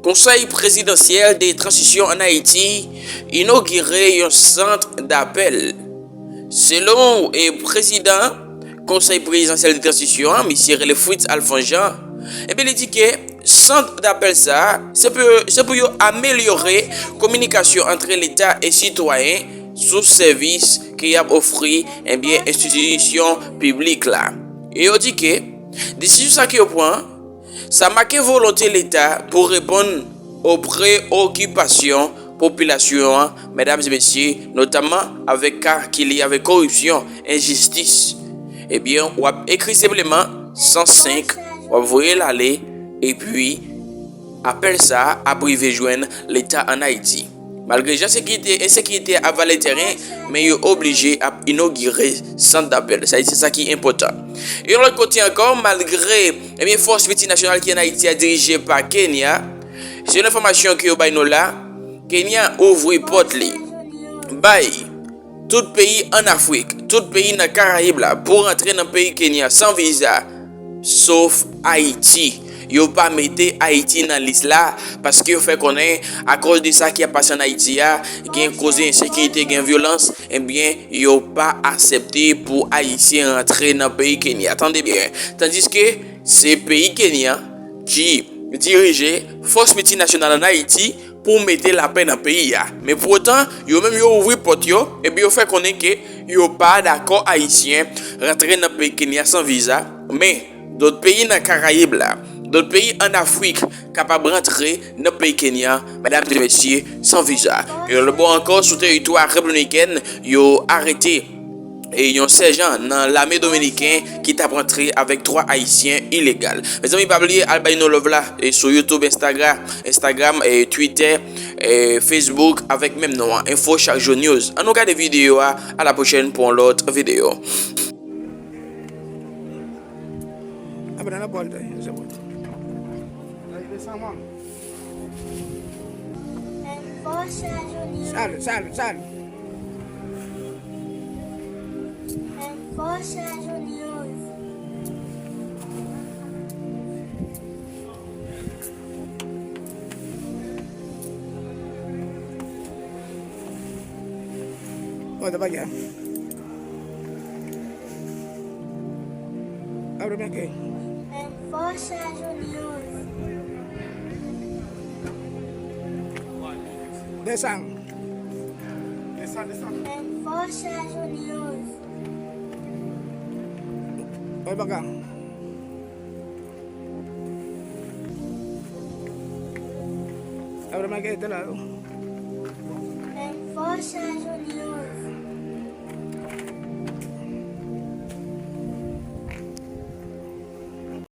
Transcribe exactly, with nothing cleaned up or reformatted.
Konsèy Prezidansyèl de Transisyon ann Ayiti inogire yon sant dapèl. Selon, e, prezidan Konsèy Prezidansyèl de Transisyon an, misye rele Fritz Alphonse Jean, ebyen, li di ke sant dapèl sa a, se pou, se pou yo amelyore kominikasyon antre Leta e sitwayen sou sèvis ke y ap ofri, ebyen, enstitisyon piblik la. E yo di ke desizyon sa ke yo pran, sa make volonte Leta pou reponn o preyokipasyon popilasyon an, medam e mesye, notamman avèk ka ki lye avèk koripsyon, enjistis. Ebyen, w ap ekri senpleman san senk, w ap voye l ale, epi apèl sa a ap rive jwenn Leta ann Ayiti. Malgre jan sekirite, ensekirite a ap vale teren, men yo oblije ap inogire sant dapèl. Sa, se sa ki enpòtan. E yon lòt kote ankò, malgre, ebyen, fòs miltinasyonal ki ann Ayiti a dirije pa Kenya, selon enfòmasyon ke yo bay nou la, Kenya ouvri pòt li bay tout peyi ann Afrik, tout peyi nan Karayib la, pou rantre nan peyi Kenya san viza, sof Ayiti. Yo pa mete Ayiti nan lis la, paske yo fè konnen, akoz de sa ki ap pase ann Ayiti a, gen koze ensekirite, gen vyolans, ebyen, yo pa aksepte pou Ayisyen rantre nan peyi Kenya. Tande byen. Tandiske se peyi Kenya ki dirije fòs miltinasyonal ann Ayiti pou mete lapè nan peyi a. Men pou otan, yo menm yo ouvri pòt yo, epi yo fè konnen ke yo pa dakò Ayisyen rantre nan peyi Kenya san viza, men dòt peyi nan Karayib la, dòt peyi ann Afrik kapab rantre nan peyi Kenya, medam e mesye, san viza. E lòt bò ankò, sou teritwa Repiblik Dominikèn, yo arete e yon sèjan nan lame dominiken ki t ap rantre avèk twa Ayisyen ilegal. Mezanmi, pa bliye al bay nou love la, e sou YouTube, Instagram, Instagram, e Twitter, e Facebook, avèk menm non an, Info Chak Jou News. Ann nou gade videyo a, a la pwochèn pou yon lòt videyo. Sal, sal, sal. Mwen te pa gen. Abre men ke. Desann. Desann, desann. Mwen pa ka. Abre men ke te la yo.